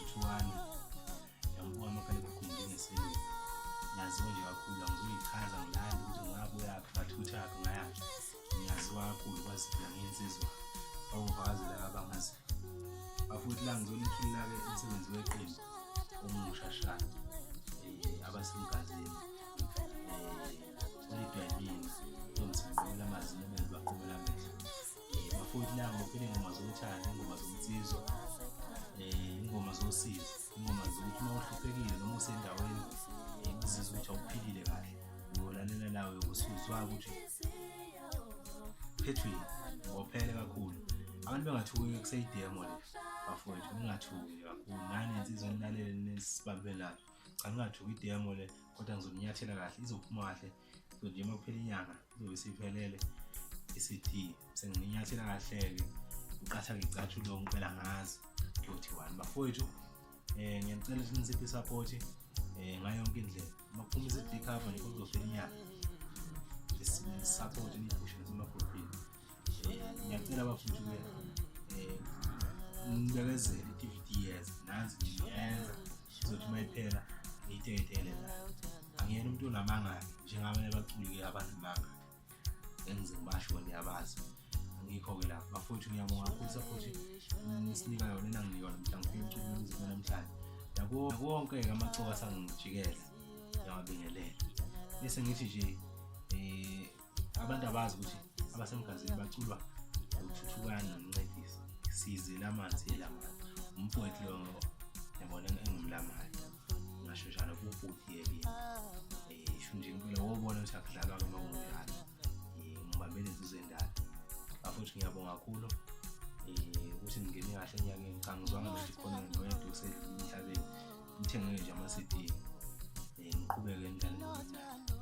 Uthuthukani yambuka amakhalekhukhwini njengeselula. Ngiyaziwa nje kakhulu, angizuyichaza ngilande ukuthi ngingabuyaphi, ngathuthaphi, ngayaphi. Ngiyaziwa kakhulu kwazi phela ngiyinsizwa. Bangifakazela abangaziyo. Bafowethu la ngizonithulela-ke umsebenzi weqembu omusha sha abasemgazini olidwa yimina ntombi amazinyo amele baqhubela amehlo. Bafowethu la ngibophele ingoma zothando, ingoma zomnsizwa, ingoma zosizi, ingoma zokuthi uma uhluphekile noma usendaweni uzizwa ukuthi awuphilile kahle, uyolalela lawo usuzwa ukuthi phethweni ngophele kakhulu. Abantu bengathuki kuseyidemo le bafowethu, ningathuki kakhulu nani insizwa nilalele nisibambelane. Cha, ningathuki idemo le, kodwa ngizonyathela kahle, izophuma kahle. So nje uma kuphela inyanga izobe isiphelele i-CD, senginyathela kahle-ke uqatha ngicathulo ngempela ngazi kuyothiwani bafowethu. Ngiyanicela ukuthi nisiphe i-support ngayo yonke indlela. Uma kuphuma i-CD cover nje kuzophela inyanga, support niyiphushe nasemagruphini. Ngiyacela bafowethu-ke nibekezele i-DVD yeza, nansi ngiyenza, izothi uma iphela ngiyiteketele la. Angiyena umuntu onamanga-ke njengabanye abaculi-ke abanamanga engize ngibasho, niyabazi, angikho-ke lapho bafowethu. Ngiyabonga kakhulu support nisinika yona, enanginika yona mhla ngifika emculweni umzimba namhlanje. Yabo wonke-ke amaxoka asangijikela, ngiyawabingelela. Bese ngithi nje abantu abazi ukuthi abasemgazini baculwa uthuthukani nomncedisi sizile amanzi elamanzi umfowethu lo yabona engumlamayo, ngasho njalo kubhuti yekini. Sho nje impela wobona ukuthi akudlalwa-ke uma kunjalo. Ngibambele insizwa endala bafowethu, ngiyabonga kakhulu ukuthi ningene kahle enyakeni. Cha, ngizwanga nokuthi khona noyedwa osedlule emhlabeni. Nithengeke nje ama-CD, ngiqhubeke nidlale.